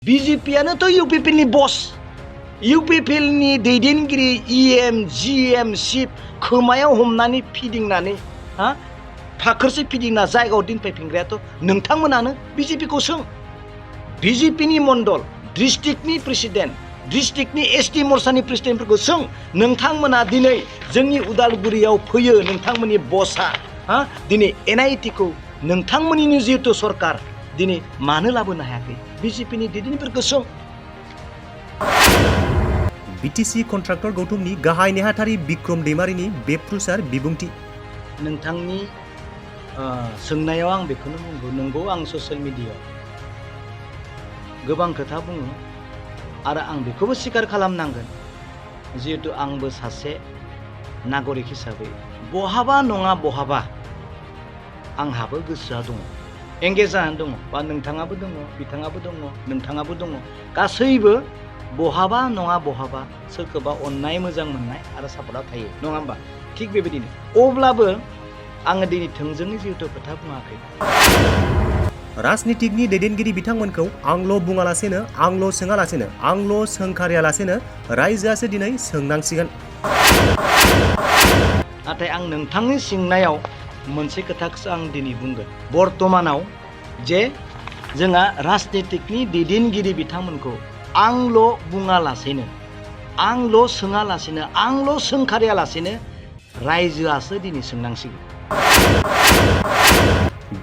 BJP-आनो तो UPP-नि बस UPP-नि दैदेनगिरि EM GM chief खोमायाव हमनानै फिदिंनानै फाखोरसे फिदिंना जायगायाव दोनफैफिनग्रायाथ' नोंथांमोनानो BJP-खौ सों BJP-नि मण्डल डिस्ट्रिक्टनि प्रेसिडेन्ट डिस्ट्रिक्टनि ST मर्चानि प्रेसिडेन्टफोरखौ सों नोंथांमोना दिनै जोंनि उदालगुरियाव फैयो नोंथांमोननि बसआ दिनै NIT-खौ नोंथांमोननिनो जिहेतु सरकार दिनै मानो लाबोनो हायाखै BJP-नि दैदेनगिरिफोरखौ सों BTC कन्ट्राक्टर गौतमनि गाहाय नेहाथारि बिक्रम दैमारिनि बेफ्रुसार बिबुंथि नोंथांनि सोंनायाव आं बेखौनो बुंगौ नंगौ आं ससियेल मिडियायाव गोबां खोथा बुङो आरो आं बेखौबो स्वीकार खालामनांगोन जिहेतु आंबो सासे नागरिक हिसाबै बहाबा नङा बहाबा आंहाबो गोसोआ दङ एंगेज जानानै दङ बा नोंथाङाबो दङ बिथाङाबो दङ नोंथाङाबो दङ गासैबो बहाबा नङा बहाबा सोरखौबा अननाय मोजां मोननाय आरो सापर्टआ थायो नङा होमबा थिग बेबायदिनो अब्लाबो आङो दिनै थोंजोङै जिहेतु खोथा बुङाखै राजनीतिकनि दैदेनगिरि बिथांमोनखौ आंल' बुङालासेनो आंल' सोङालासेनो आंल' सोंखारियालासेनो रायजोआसो दिनै सोंनांसिगोन नाथाय आं नोंथांनि सोंनायाव मोनसे खोथाखौसो आं दिनै बुंगोन बर्तमानाव जे जोंहा राजनीतिकनि दैदेनगिरि बिथांमोनखौ आंल' बुङालासेनो आंल' सोङालासेनो आंल' सोंखारियालासेनो रायजोआसो दिनै सोंनांसिगोन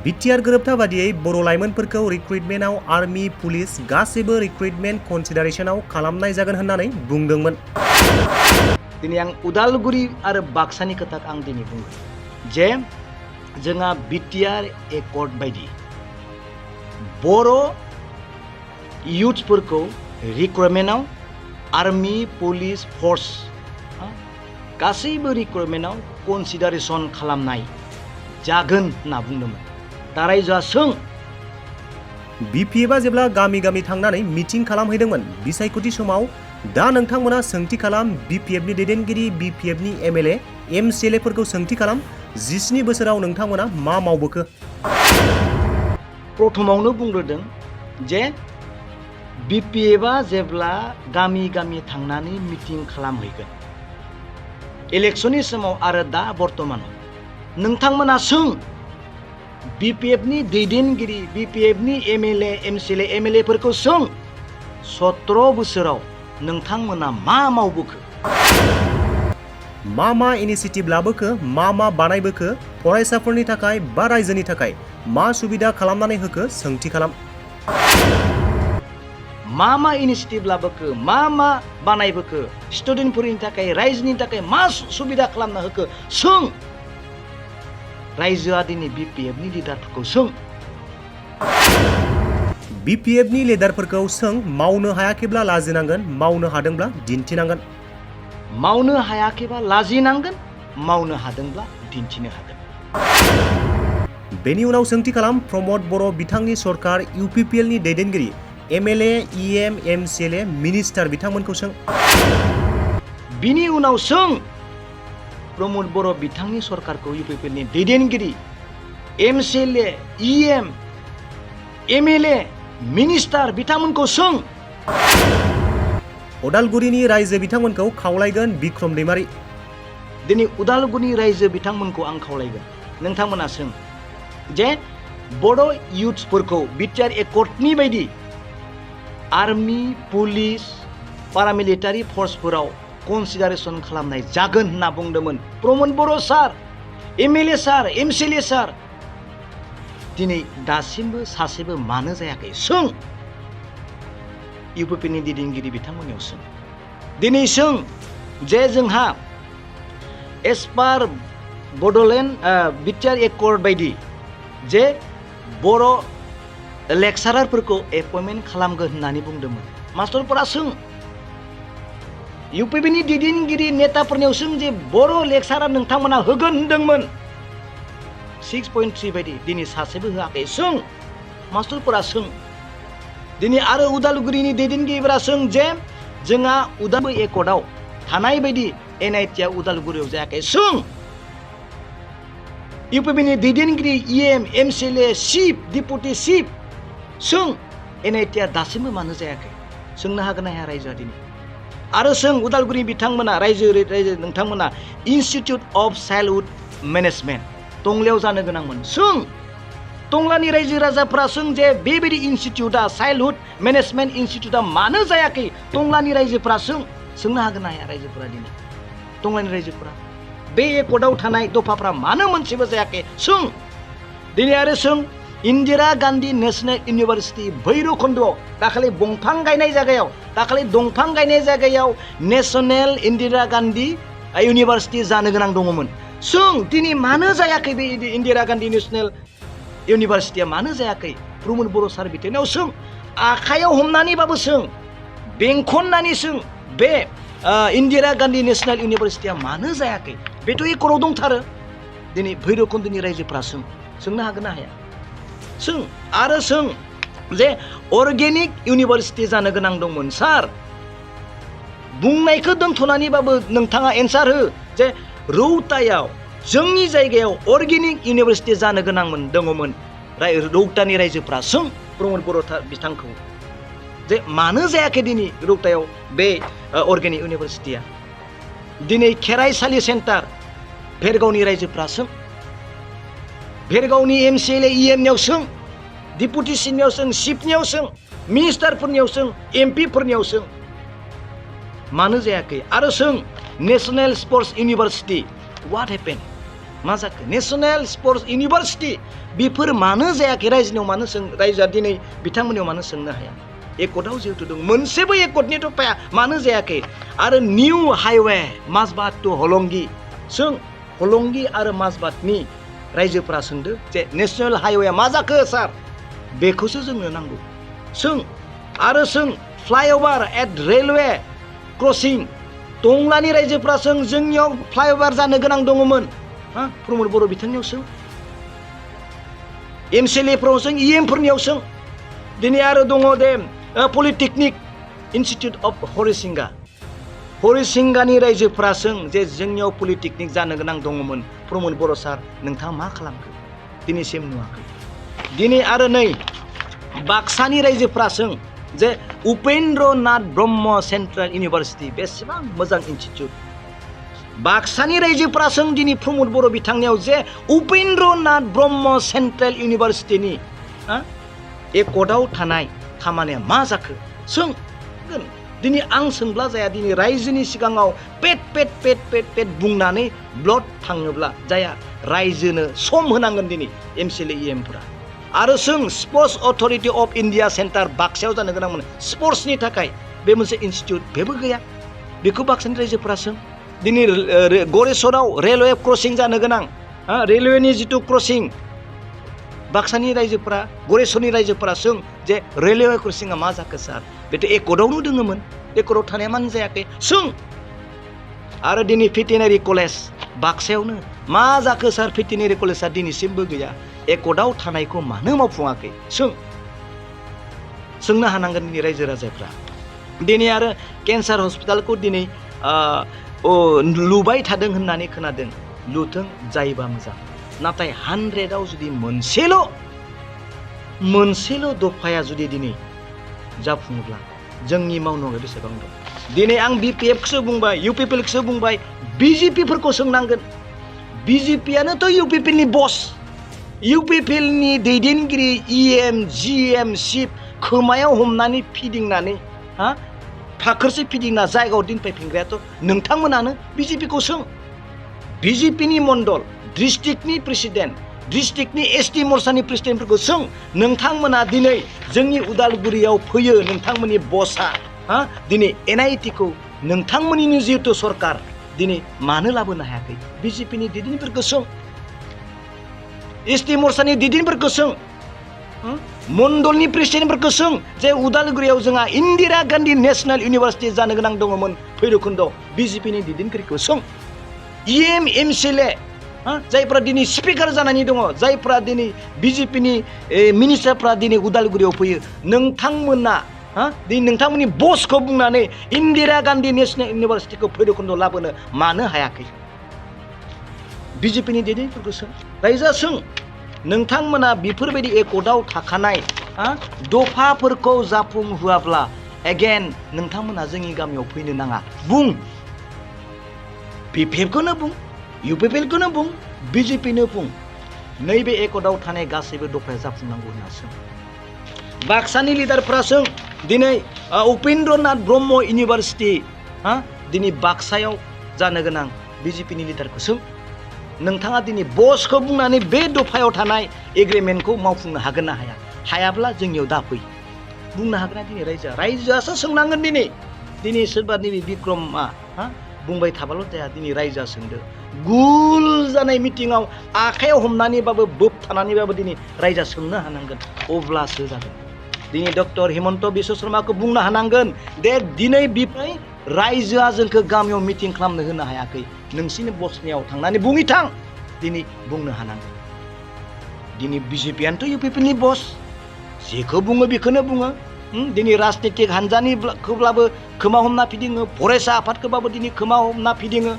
बिटिआर गोरोबथा बादियै बर' लाइमोनफोरखौ रिक्रुइटमेन्टआव आर्मि पुलिस गासैबो रिक्रुइटमेन्ट कनसिडारेसनाव खालामनाय जागोन होननानै बुंदोंमोन दिनै आं उदालगुरि आरो बाक्सानि खोथाखौ आं दिनै बुंगोन जे जोंहा बिटिआर एकर्ड बायदि बर' इयुथफोरखौ रिक्रुइटमेन्टआव आर्मि पुलिस फर्स गासैबो रिक्रुइटमेन्टआव कनसिडारेसन खालामनाय जागोन होनना बुंदोंमोन दा रायजोआ सों BPFआ जेब्ला गामि गामि थांनानै मिटिं खालामहैदोंमोन बिसायख'थि समाव दा नोंथांमोना सोंथि खालाम BPFनि दैदेनगिरि BPFनि MLA MCLAफोरखौ सोंथि खालाम 17 बोसोराव नोंथांमोना मा मावबोखो प्रथमावनो बुंग्रोदों जे BPFआ जेब्ला गामि गामि थांनानै मिटिं खालामहैगोन इलेक्सननि समाव आरो दा बर्तमानाव नोंथांमोना सों BPFनि दैदेनगिरि BPFनि MLA MCLA MLAफोरखौ सों 17 बोसोराव नोंथांमोना मा मावबोखो मा इनिशिएटिभ लाबोखो मा बानायबोखो फरायसाफोरनि थाखाय बा रायजोनि थाखाय मा सुबिदा खालामनानै होखो सोंथि खालाम मा इनिशिएटिभ लाबोखो मा बानायबोखो स्टुडेन्टफोरनि थाखाय रायजोनि थाखाय मा सुबिदा खालामना होखो सों रायजोआ दिनै BPFनि लिडारफोरखौ सों BPFनि लिडारफोरखौ सों मावनो हायाखैब्ला लाजिनांगोन मावनो हादोंब्ला दिन्थिनांगोन मावनो हायाखैबा लाजिनांगोन मावनो हादोंब्ला दिन्थिनो हागोन बेनि उनाव सोंथि खालाम प्रमद बर' बिथांनि सरकार UPPLनि दैदेनगिरि MLA EM MCLA मिनिस्टार बिथांमोनखौ सों बिनि उनाव सों प्रमद बर' बिथांनि सरकारखौ UPPLनि दैदेनगिरि MCLA EM MLA मिनिस्टार बिथांमोनखौ सों उदालगुरिनि रायजो बिथांमोनखौ खावलायगोन बिक्रम दैमारि दिनै उदालगुरिनि रायजो बिथांमोनखौ आं खावलायगोन नोंथांमोना सों जे बड' इयुथ्सफोरखौ बिटिआर एकर्डनि बायदि आर्मि पुलिस पारामिलिटारि फर्सफोराव कनसिडारेसन खालामनाय जागोन होनना बुंदोंमोन प्रमद बर' सार MLA सार MCLA सार दिनै दासिमबो सासेबो मानो जायाखै सों UPPनि दैदेनगिरि बिथांमोननियाव सों दिनै सों जे जोंहा एस पार बड'लेण्ड बिटिआर एकर्ड बायदि जे बर' लेक्सारारफोरखौ एपइन्टमेन्ट खालामगोन होननानै बुंदोंमोन मास्टारफोरा सों UPPनि दैदेनगिरि नेताफोरनियाव सों जे बर' लेक्सारार नोंथांमोना होगोन होनदोंमोन 6.3 बायदि दिनै सासेबो होआखै सों मास्टारफोरा सों दिनै आरो उदालगुरिनि दैदेनगिरिफोरा सों जे जोंहा उदालगुरि एकर्डआव थानाय बायदि NITआ उदालगुरियाव जायाखै सों UPPनि दैदेनगिरि EM MCLA chief deputy chief सों NIT दासिमबो मानो जायाखै सोंनो हागोन ना हाया रायजोआ दिनै आरो सों उदालगुरि बिथांमोना रायजो नोंथांमोना इनस्टिट्युट अफ चाइल्डहुड मेनेजमेन्ट टंलायाव जानो गोनांमोन सों टंलानि रायजो राजाफ्रा सों जे बेबायदि इनस्टिट्युटआ चाइल्डहुड मेनेजमेन्ट इनस्टिट्युटआ मानो जायाखै टंलानि रायजोफ्रा सोंनो हागोन ना हाया रायजोफोरा दिनै टंलानि रायजोफोरा बे एकर्डआव थानाय दफाफ्रा मानो मोनसेबो जायाखै सों दिनै आरो सों इन्दिरा गान्धी नेशनेल इउनिभारसिटि भैरबखुन्दआव दाखालि दंफां गायनाय जायगायाव नेशनेल इन्दिरा गान्धी इउनिभारसिटि जानो गोनां दङमोन सों दिनै मानो जायाखै बे इन्दिरा गान्धी नेशनेल इउनिभारसिटिया मानो जायाखै प्रमद बर' सार बिथांनियाव सों आखायाव हमनानैबाबो सों बेंखननानै सों बे इन्दिरा गान्धी नेशनेल इउनिभारसिटिया मानो जायाखै बेथ' एकर्डआव दंथारो दिनै भैरबखुन्दनि रायजोफ्रा सोंनो हागोन ना हाया सों आरो सों जे अर्गेनिक इउनिभारसिटि जानो गोनां दंमोन सार बुंनायखौ दोनथ'नानैबाबो नोंथाङा एन्सार हो जे रौतायाव जोंनि जायगायाव अर्गेनिक इउनिभारसिटि जानो गोनांमोन दङमोन रौतानि रायजोफ्रा सों प्रमद बर' बिथांखौ जे मानो जायाखै दिनै रौतायाव बे अर्गेनिक इउनिभारसिटिया दिनै खेराइसालि सेन्टार भेरगावनि रायजोफ्रा सों भेरगावनि MCLA EMनियाव सों डिपुटि चिफनियाव सों चिफनियाव सों मिनिस्टारफोरनियाव सों MP फोरनियाव सों मानो जायाखै आरो सों नेशनेल स्पर्ट्स इउनिभारसिटि व्हाट हेपेन मा जाखो नेशनेल स्पर्ट्स इउनिभारसिटि बेफोर मानो जायाखै रायजोनियाव मानो सों रायजोआ दिनै बिथांमोननियाव मानो सोंनो हाया एकर्डआव जिहेतु दं मोनसेबो एकर्डनि थफाया मानो जायाखै आरो निउ हाइवे माजबाद टु हलंगि सों हलंगि आरो माजबादनि रायजोफ्रा सोंदो जे नेशनेल हाइवेआ मा जाखो सार बेखौसो जोंनो नांगौ सों आरो सों फ्लाइअभार एट रेलवे क्रसिं टंलानि रायजोफ्रा सों जोंनियाव फ्लाइअभार जानो गोनां दङमोन प्रमद बर' बिथांनियाव सों MCLAफ्राव सों EMफोरनियाव सों दिनै आरो दङ दे पलिटेकनिक इनस्टिट्युट अफ हरिसिंगानि रायजोफ्रा सों जे जोंनियाव पलिटेकनिक जानो गोनां दङमोन प्रमद बर' सार नोंथाङा मा खालामखो दिनैसिम नुवाखै दिनै आरो नै बाक्सानि रायजोफ्रा सों जे उपेन्द्र नाथ ब्रह्म सेन्ट्रेल इउनिभारसिटि बेसेबां मोजां इनस्टिट्युट बाक्सानि रायजोफ्रा सों दिनै प्रमद बर' बिथांनियाव जे उपेन्द्र नाथ ब्रह्म सेन्ट्रेल इउनिभारसिटिनि एकर्डआव थानाय खामानिया मा जाखो सों दिनै आं सोंब्ला जाया दिनै रायजोनि सिगाङाव पेट बुंनानै ब्लड थाङोब्ला जाया रायजोनो सम होनांगोन दिनै MCLA EMफोरा आरो सों sports authority of India centre बाक्सायाव जानो गोनांमोन स्पर्ट्सनि थाखाय बे मोनसे इनस्टिट्युट बेबो गैया बेखौ बाक्सानि रायजोफ्रा सों दिनै गरेस्वराव रेलवे क्रसिं जानो गोनां रेलवेनि जिथु क्रसिं बाक्सानि रायजोफ्रा गरेस्वरनि रायजोफ्रा सों जे रेलवे क्रसिंआ मा जाखो सार बेथ' एकर्डआवनो दङमोन एकर्डआव थानाया मानो जायाखै सों आरो दिनै भेटेनारि कलेज बाक्सायावनो मा जाखो सार भेटेनारि कलेजआ दिनैसिमबो गैया एकर्डआव थानायखौ मानो मावफुङाखै सोंनो हानांगोन दिनै रायजो राजाफ्रा दिनै आरो केन्सार हस्पिटालखौ दिनै लुबाय थादों होननानै खोनादों लुथों जायोबा मोजां नाथाय 100आव जुदि मोनसेल' दफाया जुदि दिनै जाफुङोब्ला जोंनि मावनांगौ बेसेबां दं दिनै आं BPFखौसो बुंबाय UPPLखौसो बुंबाय BJPफोरखौ सोंनांगोन BJPयानोथ' UPPLनि बस UPPLनि दैदेनगिरि EM GM चिफ खोमायाव हमनानै फिदिंनानै फाखोरसे फिदिंना जायगायाव दोनफैफिनग्रायाथ' नोंथांमोनानो BJPखौ सों BJPनि मण्डल डिस्ट्रिक्टनि प्रेसिडेन्ट डिस्ट्रिक्टनि ST मर्चानि प्रेसिडेन्टफोरखौ सों नोंथांमोना दिनै जोंनि उदालगुरियाव फैयो नोंथांमोननि बसआ दिनै NITखौ नोंथांमोननिनो जिहेतु सरकार दिनै मानो लाबोनो हायाखै BJPनि दैदेनगिरिफोरखौ सों ST मर्चानि दैदेनगिरिफोरखौ सों मण्डलनि प्रेसिडेन्टफोरखौ सों जे उदालगुरियाव जोंहा इन्दिरा गान्धी नेशनेल इउनिभारसिटि जानो गोनां दङमोन भैरबखुन्दआव BJPनि दैदेनगिरिखौ सों EM MCLA जायफ्रा दिनै स्पिकार जानानै दङ जायफ्रा दिनै BJPनि मिनिस्टारफ्रा दिनै उदालगुरियाव फैयो नोंथांमोना दिनै नोंथांमोननि बसखौ बुंनानै इन्दिरा गान्धी नेशनेल इउनिभारसिटिखौ भैरबखुन्दआव लाबोनो मानो हायाखै BJPनि दैदेनगिरिफोरखौ सों रायजोआ सों नोंथांमोना बेफोरबायदि एकर्डआव थाखानाय दफाफोरखौ जाफुंहोआब्ला एगेन नोंथांमोना जोंनि गामियाव फैनो नाङा बुं बिपिएफखौनो बुं इउपिपिएलखौनो बुं बिजेपिनो बुं नैबे एकर्डआव थानाय गासैबो दफाया जाफुंनांगौ होनना सों बाक्सानि लिडारफ्रा सों दिनै उपेन्द्रनाथ ब्रह्म इउनिभार्सिटि दिनै बाक्सायाव जानो गोनां बिजेपिनि लिडारखौ सों नोंथाङा दिनै बसखौ बुंनानै बे दफायाव थानाय एग्रिमेन्टखौ मावफुंनो हागोन ना हाया हायाब्ला जोंनियाव दाफै बुंनो हागोन ना दिनै रायजोआसो सोंनांगोन दिनै सोरबा नैबे बिक्रमआ बुंबाय थाबाल' जाया दिनै रायजोआ सोंदो गुल जानाय मिटिङाव आखायाव हमनानैबाबो बोबथानानैबाबो दिनै रायजोआ सोंनो हानांगोन अब्लासो जागोन दिनै डक्टर हिमन्त बिश्व शर्माखौ बुंनो हानांगोन दे दिनै बिफाय रायजोआ जोंखौ गामियाव मिटिं खालामनो होनो हायाखै नोंसिनि बसनियाव थांनानै बुंहैथां दिनै बुंनो हानांगोन दिनै बिजेपियानोथ' इउपिपिनि बस जेखौ बुङो बेखौनो बुङो दिनै राजनितिक हानजानिखौब्लाबो खोमा हमना फिदिङो फरायसा आफादखौबाबो दिनै खोमा हमना फिदिङो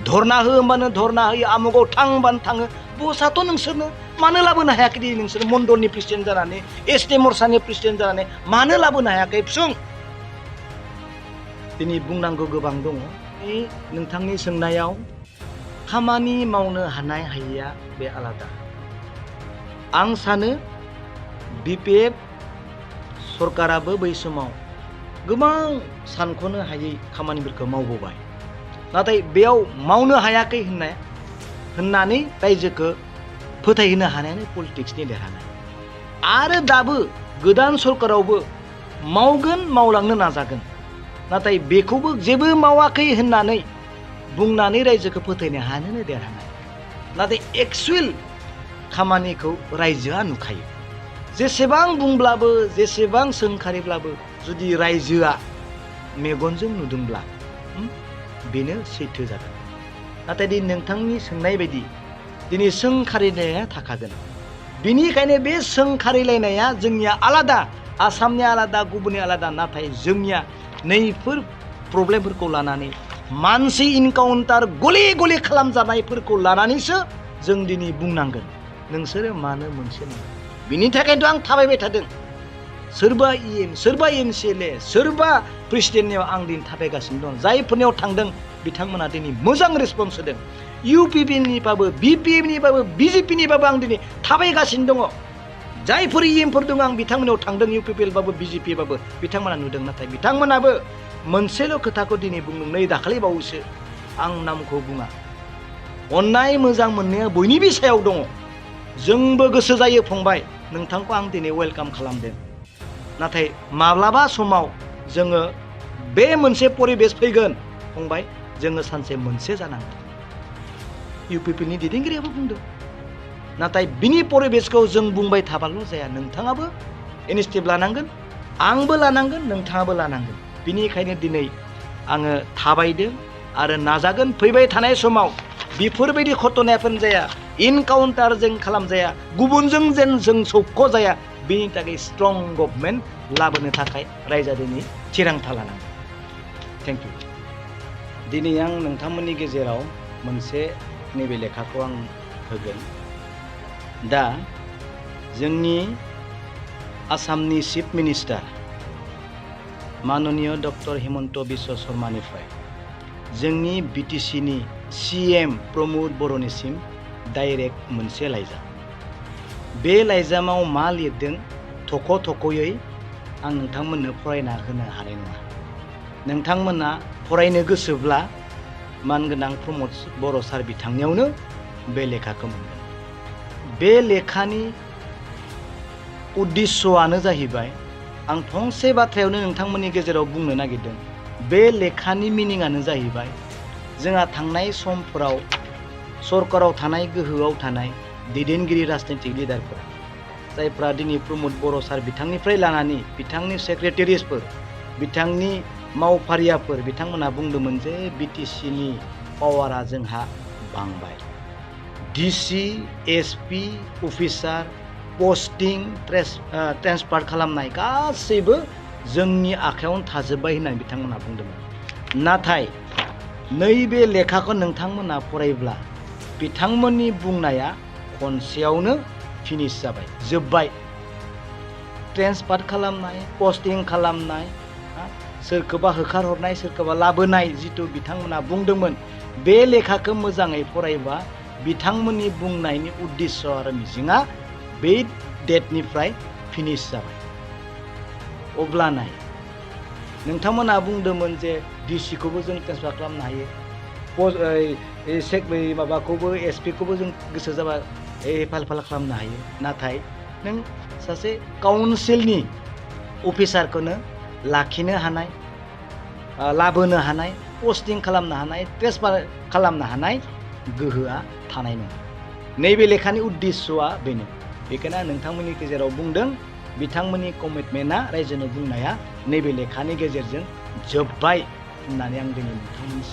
धरना हो होमबानो धरना होयो आमुगाव थां होमबानो थाङो बसआथ' नोंसोरनो मानो लाबोनो हायाखै दिनै नोंसोर मण्डलनि प्रेसिडेन्ट जानानै एसटि मर्चानि प्रेसिडेन्ट जानानै मानो लाबोनो हायाखै सों दिनै बुंनांगौ गोबां दङ नोंथांनि सोंनायाव खामानि मावनो हानाय हायैया बे आलादा आं सानो बिपिएफ सरकाराबो बै समाव गोबां सानख'नो हायै खामानिफोरखौ मावबोबाय नाथाय बेयाव मावनो हायाखै होननानै रायजोखौ फोथायहोनो हानायानो पलिटिक्सनि देरहानाय आरो दाबो गोदान सरकारावबो मावगोन मावलांनो नाजागोन नाथाय बेखौबो जेबो मावाखै होननानै बुंनानै रायजोखौ फोथायनो हानायानो देरहानाय नाथाय एक्सुवेल खामानिखौ रायजोआ नुखायो जेसेबां बुंब्लाबो जेसेबां सोंखारिब्लाबो जुदि रायजोआ मेगनजों नुदोंब्ला बेनो सैथो जागोन नाथाय दिनै नोंथांनि सोंनाय बायदि दिनै सोंखारिलायनाया थाखागोन बिनिखायनो बे सोंखारिलायनाया जोंनिया आलादा आसामनि आलादा गुबुननि आलादा नाथाय जोंनिया नैफोर प्रब्लेमफोरखौ लानानै मानसि इनकाउन्टार गले गले खालामजानायफोरखौ लानानैसो जों दिनै बुंनांगोन नोंसोरो मानो मोनसे नङा बिनि थाखायथ' आं थाबायबाय थादों सोरबा सोरबा एमसिएलए सोरबा प्रेसिडेन्टनियाव आं दिनै थाबायगासिनो दं जायफोरनियाव थांदों बिथांमोना दिनै मोजां रेसपन्स होदों इउपिपिनिबाबो बिपिएफनिबाबो बिजेपिनिबाबो आं दिनै थाबायगासिनो दङ जायफोर इएमफोर दङ आं बिथांमोनाव थांदों इउपिपिएलबाबो बिजेपिबाबो बिथांमोना नुदों नाथाय बिथांमोनाबो मोनसेल' खोथाखौ दिनै बुंदों नै दाखालि बावैसो आं नामखौ बुङा अननाय मोजां मोननाया बयनिबो सायाव दङ जोंबो गोसो जायो फंबाय नोंथांखौ आं दिनै वेलकाम खालामदों नाथाय माब्लाबा समाव जोङो बे मोनसे परिबेस फैगोन फंबाय जोङो सानसे मोनसे जानांगोन इउपिपिनि दैदेनगिरियाबो बुंदों नाथाय बिनि परिबेसखौ जों बुंबाय थाबाल' जाया नोंथाङाबो इनिशिएटिभ लानांगोन आंबो लानांगोन नोंथाङाबो लानांगोन बिनिखायनो दिनै आङो थाबायदों आरो नाजागोन फैबाय थानाय समाव बेफोरबायदि घटनायाफोर जाया इनकाउन्टार जों खालामजाया गुबुनजों जेन जों सौख' जाया बेनि थाखाय स्ट्रं गभर्नमेन्ट लाबोनो थाखाय रायजोआ दिनै थिरांथा लानांगोन थेंक इउ दिनै आं नोंथांमोननि गेजेराव मोनसे नैबे लेखाखौ आं होगोन दा जोंनि आसामनि चिफ मिनिस्टार माननीय डक्टर हिमन्त बिश्व शर्मानिफ्राय जोंनि बिटिसिनि सिएम प्रमोद बर'निसिम डाइरेक्ट मोनसे लाइजाम बे लाइजामाव मा लिरदों थख' थख'यै आं नोंथांमोननो फरायना होनो हानाय नङा नोंथांमोना फरायनो गोसोब्ला मानगोनां प्रमोद बर' सार बिथांनियावनो बे लेखाखौ मोनगोन बे लेखानि उद्देश्यआनो जाहैबाय आं फंसे बाथ्रायावनो नोंथांमोननि गेजेराव बुंनो नागिरदों बे लेखानि मिनिंआनो जाहैबाय जोंहा थांनाय समफोराव सरकाराव थानाय गोहोआव थानाय दैदेनगिरि राजनीतिक लिडारफोरा जायफ्रा दिनै प्रमोद बर' सार बिथांनिफ्राय लानानै बिथांनि सेक्रेटारिसफोर बिथांनि मावफारियाफोर बिथांमोना बुंदोंमोन जे बिटिसिनि पावारा जोंहा बांबाय DC SP officer posting transfer खालामनाय गासैबो जोंनि आखायावनो थाजोब्बाय होननानै बिथांमोना बुंदोंमोन नाथाय नैबे लेखाखौ नोंथांमोना फरायब्ला बिथांमोननि बुंनाया खनसेयावनो फिनिश जाबाय जोब्बाय ट्रेन्सफार खालामनाय, पस्टिं खालामनाय, सोरखौबा होखारहरनाय, सोरखौबा लाबोनाय जिथु बिथांमोना बुंदोंमोन, बे लेखाखौ मोजाङै फरायबा बिथांमोननि बुंनायनि उद्देश्य आरो मिजिङा बे डेटनिफ्राय फिनिश जाबाय। अब्ला नाय, नोंथांमोना बुंदोंमोन जे डिसिखौबो जों ट्रेन्सफार खालामनो हायो, माबाखौबो एसपिखौबो जों गोसो जाबा हेफाल खालामनो हायो। नाथाय नों सासे काउन्सिलनि अफिसारखौनो लाखिनो हानाय, लाबोनो हानाय, पस्टिं खालामनो हानाय, ट्रेन्सफार खालामनो हानाय गोहोआ थानाय नङा। नैबे लेखानि उद्देश्यआ बेनो। बेखायनो आं नोंथांमोननि गेजेराव बुंदों, बिथांमोननि कमिटमेन्टआ रायजोनो बुंनाया नैबे लेखानि गेजेरजों जोब्बाय होननानै आं दिनै नोंथांमोननि